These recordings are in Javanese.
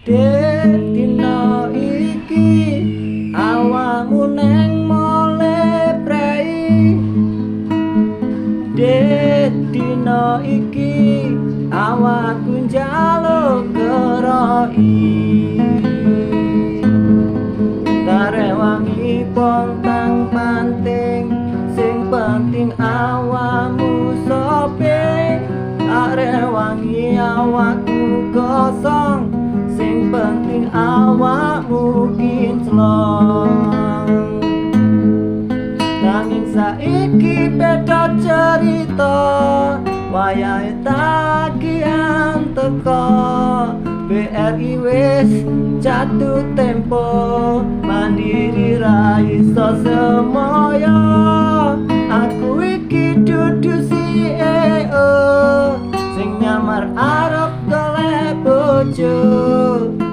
Dina iki awakmu neng mole prei. Dina iki awakku njaluk keroi. Tarewangi pontang panting, sing penting awakmu soping. Arewangi awakku kosong, sing penting awakmu kinclong. Nanging saiki beda cerita, wayahe tagihan teko. BRI wis jatuh tempo, Mandiri ra iso semoyo. Aku iki dudu CEO sing nyamar arep golek bojo.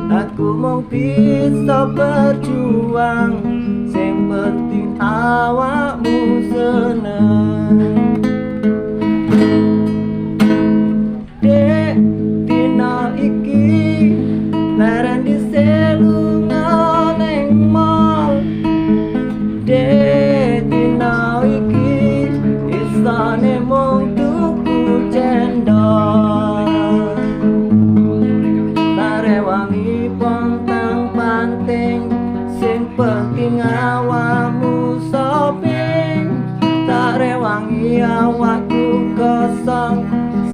Aku mung bisa berjuang, sing penting awakmu seneng.